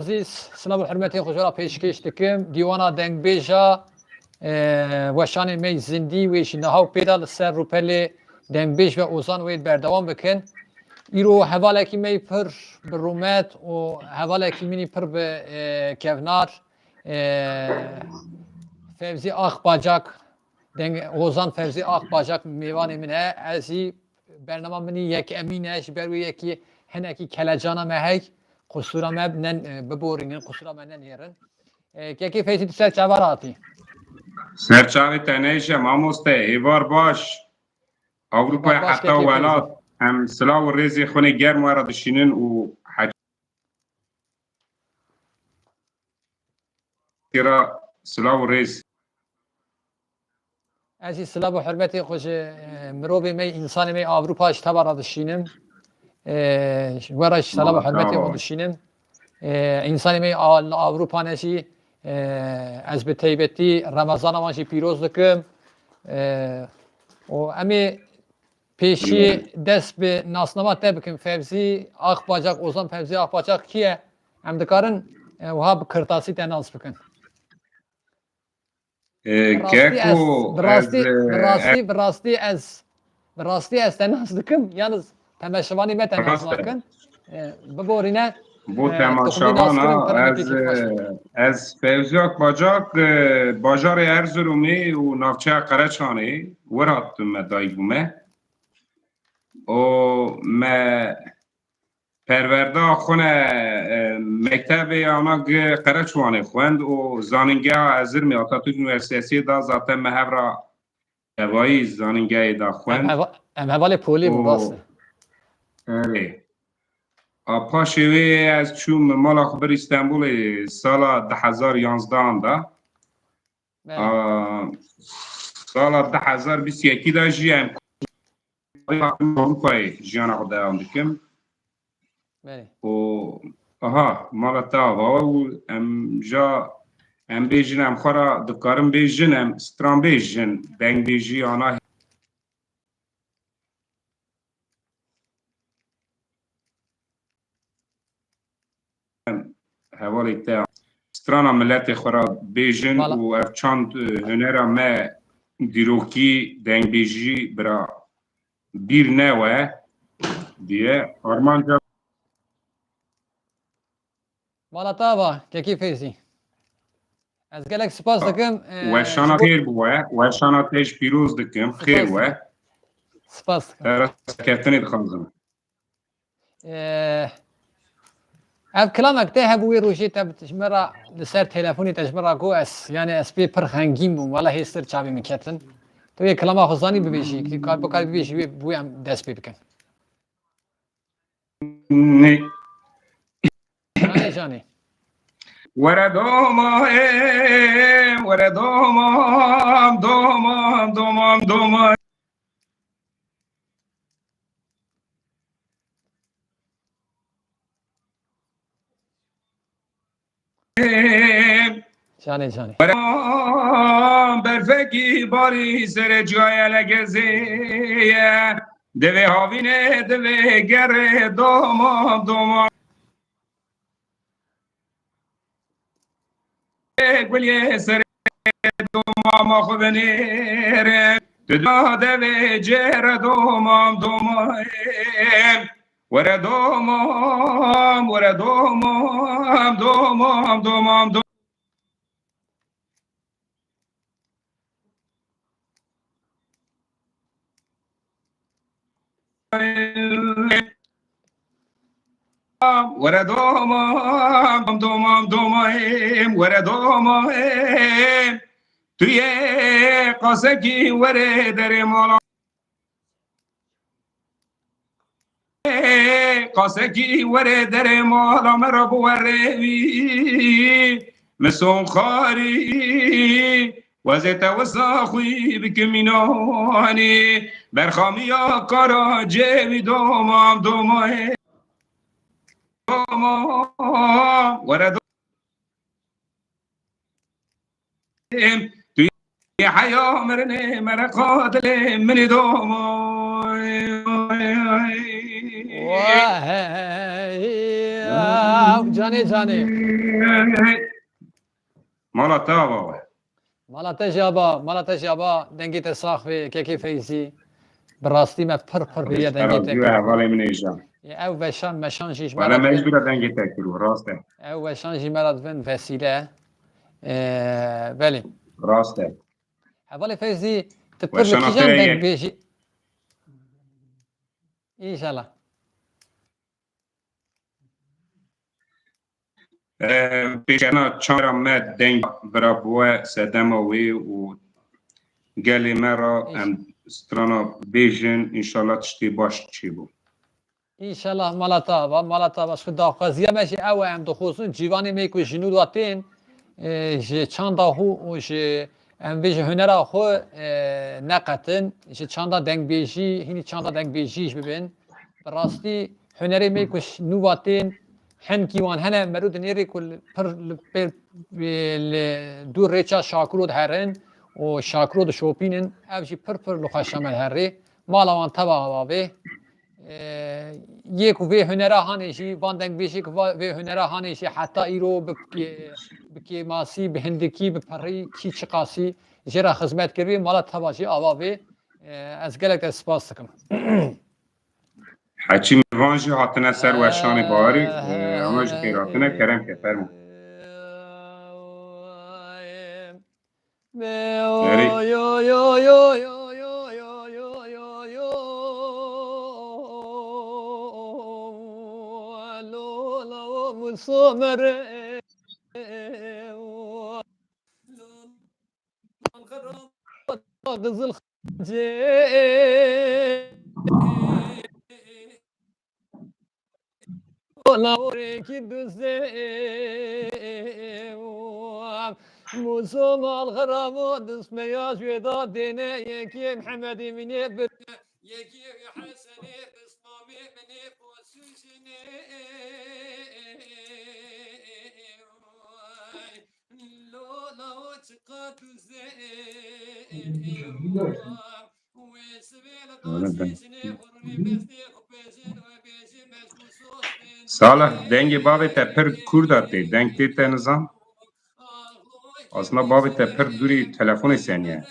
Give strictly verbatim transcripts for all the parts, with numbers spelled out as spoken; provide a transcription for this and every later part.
Ezîz, silav û hurmetê xwe ji we re pêşkêş dikim. Dîwana dengbêja, e, weşanê me yî zindî wê jî niha û pê de li ser rûpelê dengbêj ve ozan wê berdewam bikin. Îro hevalekî me yî pir bi rûmet û hevalekî min î pir bi, e, kevnar, e, Fevzî Akbacak, deng, ozan Fevzî Akbacak mêvanê min e. Ez jî bernama min î yekemîn e, ji ber wê yekî hinekî kelecana me hey, qusûra me nen, e, biborînin, qusûra me nenêrin. E, Kekê Fevzî, tu ser çava hatî? Ser çavê te neyşe, mamoste, êvar baş. Ewropayê Êvar baş, heta Kekê Fevzî. Welat, em silav û rêzê xwe nê germ we re dişînin û hecî ra silav û rêz. Ez jî silav û hurmetê xwe ji, e, mirovê me, însanê me Ewropa ji te ve re dişînim. E, ji we re jî silav û hurmetê xwe dişînim. E, însanê me a-, li Ewropa ne jî, e, ez bi taybetî Remezana wan jî pîroz dikim. E, û em ê pêşî dest bi nasnama te bikin. Fevzî Akbacak, ozan Fevzî Akbacak kî ye? Em dikarin, e, wiha bi kirtasî te nas bikin. E, Bi rastî keko ez, bi rastî, ez, bi e, rastî, bi rastî ez, bi rastî ez te nas dikim. Yalnız temaşevanê me te nas nakin. E, biborîne, bo e, temaşevana, ez, e, ez Fevzi Akbacak, e, bajarê Erzurumê û navçeya Qereçanê wir hatime dayik bûme. O me Perwerda xwe ne, e, mektebê ana gi Qereçwanê xwend û zanîngeha Ezirmê Atatürk Üniversitesi da zaten me hev ra tevayî zanîngehê da Em xwend. heva-, em hevalê polî bû, Û, rast e. Erê. A paşê wê ez çûm mala xwe bir Îstanbulê sala du hezar yanzdehan da. Belê. A, sala du hezar bîst û yekî de jî em Ewropayê jiyana xwe dewam dikim. Belê. Û, aha, mala te ava û em ja, em bêjin, em xwe ra dikarin bêjin, em stranbêj in, dengbêjî ana hevalê te strana miletê xwe ra bêjin Vala. Û ev çand, e, hunera me dîrokî, dengbêjî bira bîr newe diye armanca. Mala te ava, Kekî Feyzî. Ez gelek spas dikim, e, Weşana ji bo xêr bi we, weşana te jî pîroz dikim, Spas xêr dikim. we. Spas dikim. Te re serkeftinê dixwazim. E, ev kilamek te hebû wê rojê te ji me re li ser telefonê te ji me re got ez, yani ez pê pir xengîn bûm, wela hêstir çavê min ketin. Tu yê kilama xwe zanî bibêjî, kar bikar bibêjî wê bû em dest pê bikin. Nê. Canê, canê. Were doma em, were domam, domam, domam, domam. Canê, canê. Berfekî barî serê ciyayê legezê ye. Divê havînê, divê gerê doma, doma. Gulê serê doma ma xwe binêre. Tu da devê cêre doma, doma. Were domam, were domam, domam, domam, domam. Were domam, domam, domam, were domam. Tu yê qasekî were derê mala. Qasekî were derê mala me ra biwere wî. Misoxarî wezê te wisa xwî bikim mînanî. Berxamiya kara cêwî domam domayê. Domam were do- Tu yê heya mirinê, mereqa dilê min î domo. Wah, hey, hey, hey, hey, ya, canê, canê. Mala te ava we. Mala te jî ava, mala te jî ava, dengê te sax be, kekê Feyzî. Bi rastî me pir pir bêriya dengê te kir. Hevalê min êjan. Ew veşan meşan jî ji me re dibin. Wele me jî bira dengê te kir, rast e. Ew veşan jî me re dibin vesîle. Ee, belê. Rast e. Hevalê Feyzî, tu pir li kîjan dengbêjî? Înşallah. Pêşena çanda me deng bira bi we sedema wê û gelê me re em strana bêjin, înşallah tiştê baş çêbû. Înşallah mala te ava, mala te ava. Ji daxwaziya me jî ew e, em dixwazin cîvanê me ku ji nû ve tên, e, ji çanda xwe û ji, em vê ji hunera xwe, e, neqetin, ji çanda dengbêjî, hînî çanda dengbêjî jî bibin. Bi rastî hunerê me ku ji nû ve tên, hinkî wan hene, mero di nêrê ku li pir li pêr, li dûr rêça Şakiro diherin û Şakiro dişopînin, ev jî pir pir li xweşa me diherê. Mala wan teva ava bê. Yê ku vê hunera hanê jî, van dengbêjê ku va-, vê hunera hanê jî heta îro bi, bi kêmasî, bi hindikî, bi perî, kî çiqasî jê re xizmet kiribî, mala teva jî ava bê. Ez gelek te spas dikim. Heçî mêvan jî hatine ser weşanê bawerî, e, ama jî xêr hatine, kerem ke, fermo. Erê. Qizil Xancê. Ola oreki duzê. Muso mal xirabo dusmeya jweda dêne yekê Mihemedê minê bir. Yekê Hesenê bismamê minê posûjinê. Salih, dengê bavê te pir kûr de tê. Deng tê te nizam? Aslında bavê te pir dûrî telefonê seniye.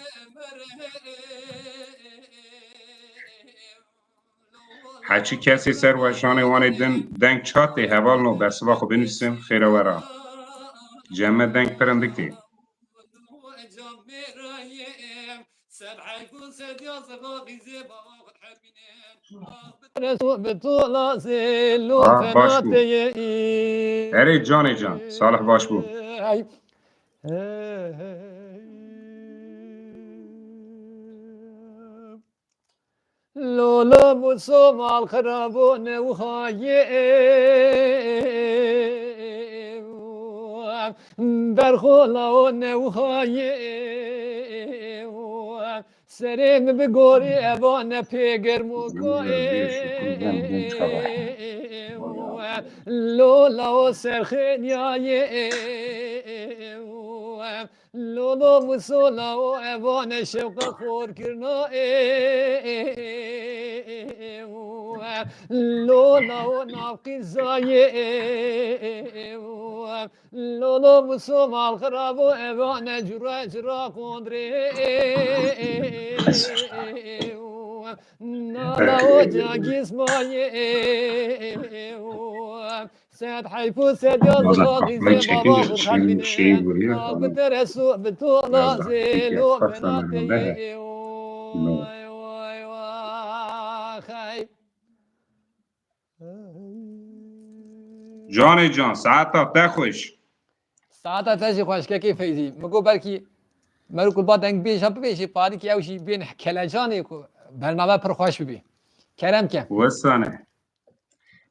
Heçî kesê ser weşanê wanê din deng çat tê, hevalno, bersiva xwe binivîsim, xêre we ra. Cem me deng pir hindik tê. Ah, baş bû. Erê canê can, Salih baş bû. Lolo muso mal xirabo newxayê. Berxola o newxayê. Serê min bi gorî eva ne pêgirmokayê. Lola o serxêniyayê. Lolo musola o evane şewqa xorkirina ê. Lola o nav qîzayê. Lolo muso mal xirabo evane cura cura qondrê. Nala o cagîz mayê. Sed heyf û sed yaz. Valla kafayı çekince şimdi şeyi vuruyor, tamam. Bi deresu bi tola zêlo fenatê. Canê can, saeta te xweş. Saeta te jî xweş kekê Feyzî. Min got belkî Merû ku ba dengbêja bibêjî, parîkî ew jî bên kelecanê ku bername pir xweş bibî. Kerem ke. Wisa ne.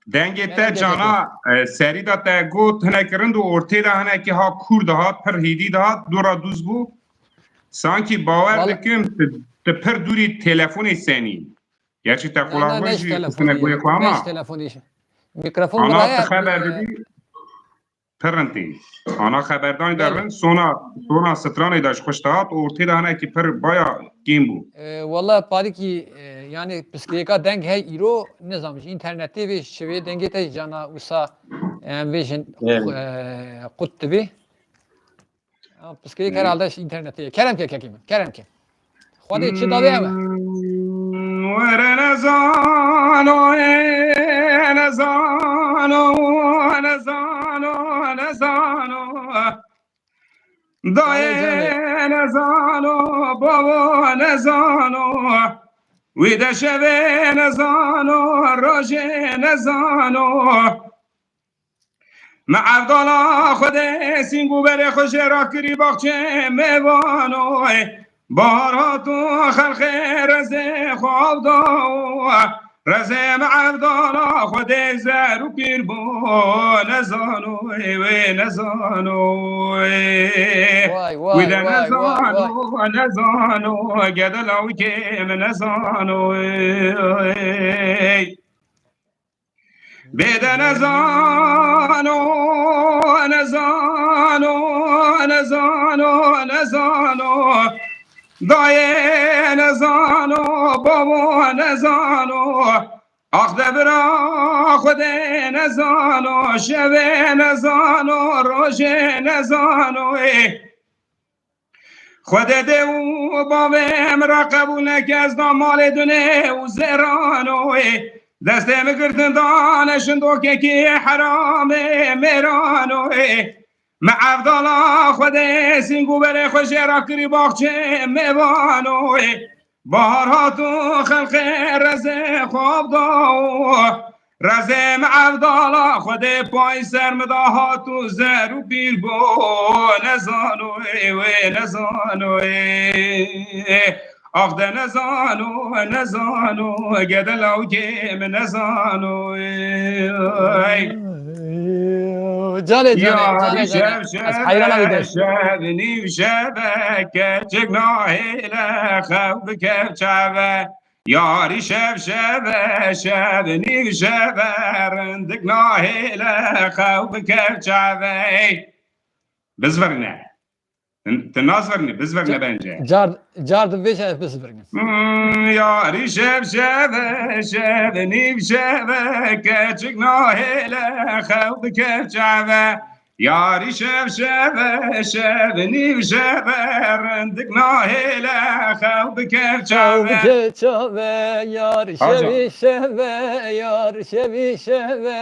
Dengê te cana, e, serî de te got hinek rind û ortê de hinekî ha kûr dihat, pir hêdî dihat, dû re dûz bû. Sankî bawer dikim tu, tu pir dûrî telefonê senî. Gerçî te qulak jî xistine guhê xwe ama. Ana tu xeber didî. Pirintî. Ana xeberdanî de rind sona, sona stranê de ji xwe dihat û ortê de hinekî pir baya kêm bû. E, wala parîkî, e, Yani piskirêka deng hey îro nizam ji înternetê vê şivê dengê te jî cana wisa em vê jin Evet. e, qut dibê. Ya, piskirêk Evet. herhalde ji înternetê ye. Kerem ke kekî min, kerem ke. Xwedê çi dawê ew e. Hmm, were nezano, e, nezano, nezano, nezano. Dayê nezano, bavo nezano. Wî de şevê nezano, rojê nezano. Me evdala Xwedê sîng û berê xwe jê rakirî baxçê mêvano. Bahar hat û xelqê rezê xwe av da. Rezê me evdala Xwedê zer û pîr bo nezano, wê nezano. Vay, Wî vay, de vay, vay, nezano, vay. nezano, gedela wî kêm nezano. Bê de nezano, nezano, nezano, nezano. Dayê nezano, bavo nezano. Ax de bira Xwedê nezano, şevê nezano, rojê nezano. Ê. Xwedê dê û bavê min re qebûl neke, ez da malê dunê û zêranoyê. Destê min girtin dane şindokekî heramê mêranoyê. Me evdala Xwedê sîng û berê xwe jê rakirî baxçê mêvanoyê. Bahar hat û xelqê rezê xwe av da. Rezê me evdala Xwedê pay ser min da hat û zer û pîr bo nezano ê wê nezano ê. Ax de nezano, nezano, gedela û kêm nezano ê. Canê, canê, Yarî canê, şev canê. Ez heyrana wî şeve, de. şev nîv şeve, keçik nahêle xew bikev çave. Yarî şev şeve, şev nîv şeve, rindik nahêle xew bikev çave. Bizvirne. Ti nazvirne, bizvirne bence. Car, car dibêje ez bizvirnim. Hmm, yarî şev şeve, şev nîv şeve, keçik nahêle xew bikev çave. Yarî şev şeve, şev nîv şeve, rindik nahêle xew bikev çave. Çave, çave, yar Haca. şevî şeve, yar şevî şeve,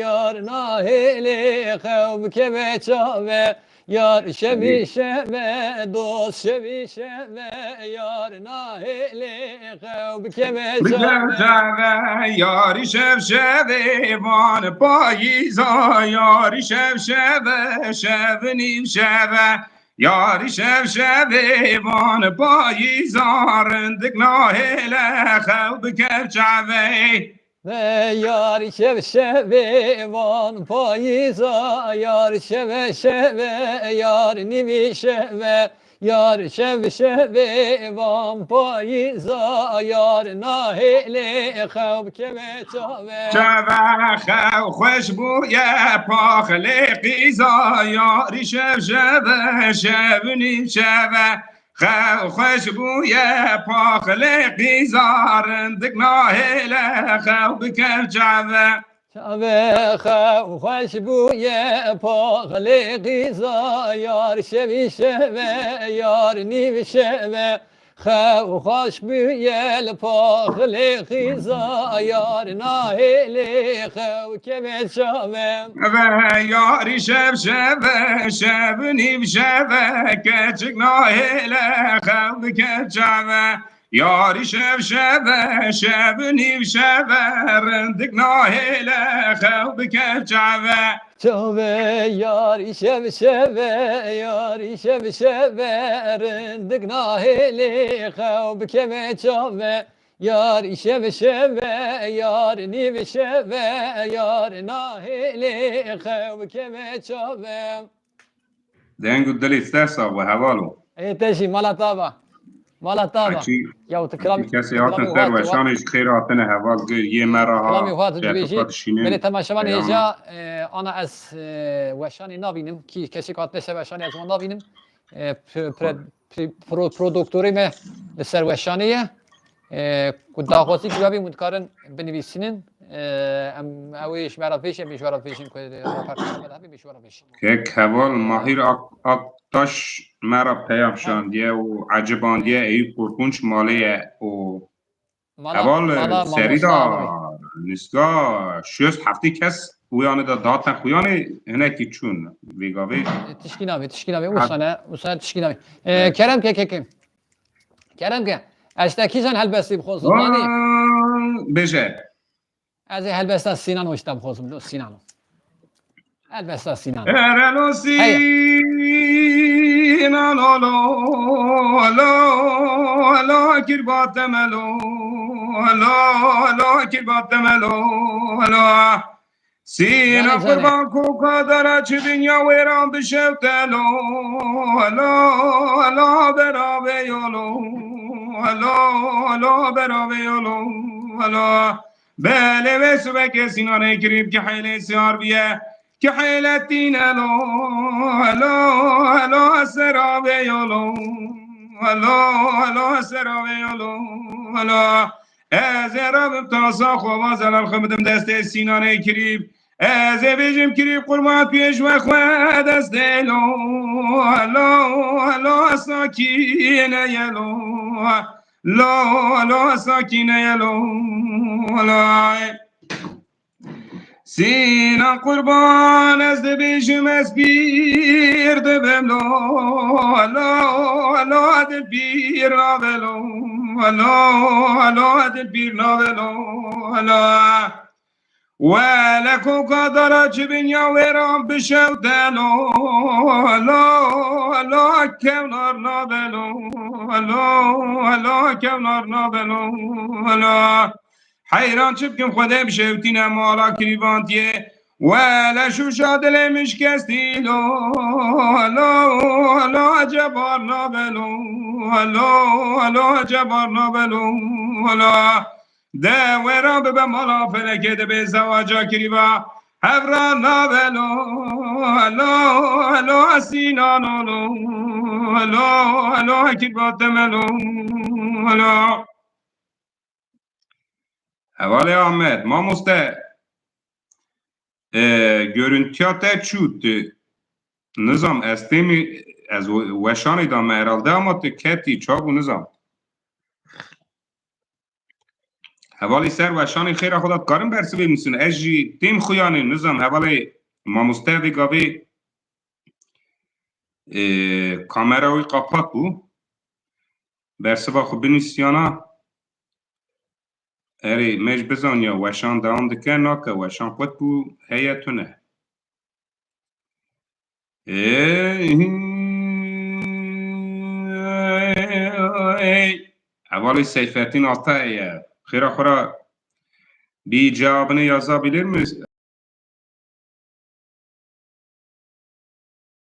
yar nahêlê xew bikeve çave. Yar şevî şeve, dost şevî şeve, yar nahêlê xew bikeve Bikev çave. çave, yarî şev şevê van payîza, yarî şev şeve, şev nîv şeve. Yarî şev şevê van payîza, rindik nahêle xew bikev çave. Ve yar şev şevê van payîza, yar şeve şeve, yar nîvî şeve, yar şev şevê van payîza, yar nahêlê xew bikeve çave. Çave xew xweş bûye paxilê qîza, yarî şev şeve, şev nîv şeve. Xew xweş bûye paxilê qîza, rindik nahêle xew bikev çave. Çave xew xweş bûye paxilê qîza, yar şevî şeve, yar nîv şeve. Xew xweş bûye li paxilê qîza, yar nahêlê xew keve çave. Ve yarî şev şeve, şev nîv şeve, keçik nahêle xew bikev çave. Yarî şev şeve, şev nîv şeve, rindik nahêle xew bikev çave. Çave yar şev şeve, yar şev şeve, rindik nahêlê xew bikeve çave. Yar şev şeve, yar nîv şeve, yar nahêlê xew bikeve çave. Deng û dilê te sax be, heval o. Ê te jî mala te ava. Mala te ava. Çi Ya tu kilamî kesê hatin ser weşanê ji xêr hatine heval, yê me re ha. Kilamî xwe tu Çeto dibêjî. xwe dişînin. Belê temaşevan Eyvallah. hêja e, ana ez e, weşanê nabînim. Kî kesê hatine ser weşanê ez wan nabînim. E, pre, pre, pre, pro, pro doktorê me li ser weşanê ye. E, ku daxwazî kiriya bî, hûn dikarin binivîsînin. E, em, ew ê ji me re pêşin, em ê ji we re pêşin ku rapertiyê me de hebî, bê ji we re pêşin. Kek heval Mahîr Ak-, Aktaş me re peyam şandiye û ecibandiye, Eyûp Korkunç malê ye û Mala, heval mala, serî da mamosta Nîska şêst heftê kes uyanê de datin xuyanê, hinekî çûn vê gavê. E, tişkî nabê, tişkî nabê. Wisa ne, wisa tişkî nabê. E, kerem ke, ke, ke. Kerem ke. Ez te kîjan helbestî bixwazim, anî? Bêje. Ez ê helbesta Sînan û işte bixwazim, lo Sînan. Helbesta Sînan. Erelo Heye. Sînan olo, lo, lo, kirba temelo, lo, lo, kirba temelo, lo. Sînan Canê, canê. Qurban koka dara çi dinya wêran bişewte lo, lo, lo, berabe yolo, lo, lo, berabe yolo, lo. Belê wê sibekê Sînanê kirîb ki heylê siyar biye, ki heylê tîne lo, lo, lo, sera vê yolo, lo, lo, sera vê yolo, lo. Ez ê rabim tasa xwe va zelal xwe bidim destê Sînanê kirîb. Ez ê bêjim kirîb qurban pêş we xwe destê lo, lo, lo, sakîne ye lo. Lo, lo, sakîne ye lo, lo. Sînan qurban ez dibêjim ez pîr dibim lo, lo, lo, dil pîr nabe lo, lo, lo, dil pîr nabe lo, lo. Wele koka dara çi binya wêran bişewte lo, lo, lo, kevnar nabe lo, lo, lo, kevnar nabe lo, lo. Heyran çi bikim Xwedê bişewtîne mala kirîvantiyê, wele şûşa dilê min şikestî lo, lo, lo, cebar nabe lo, lo, lo, cebar nabe lo, lo. De wêran bibe mala felekê de bê zewaca kirîva. Hevra navelo, lo, lo, Sînan olo, lo, lo, kirba temelo, lo. Hevalê Ahmet, mamoste, e, görüntüya te çût, nizam, ez têmî, ez we-, weşanê da me herhalde ama tu ketî, çabû nizam. Hevalê ser weşanê xêra xwe da dikarin bersivê min sine. Ez jî têm xuyanê nizam hevalê mamoste vê gavê, e, kamera wî qapat bû. Bersiva xwe binîsiyana. Erê, me jî bizaniya weşan dewam dike, nake, weşan qut bû, heye tune. Ê, hevalê Seyfettin Altay ye. Xêra xwe ra bir cevabını yazabilir mi?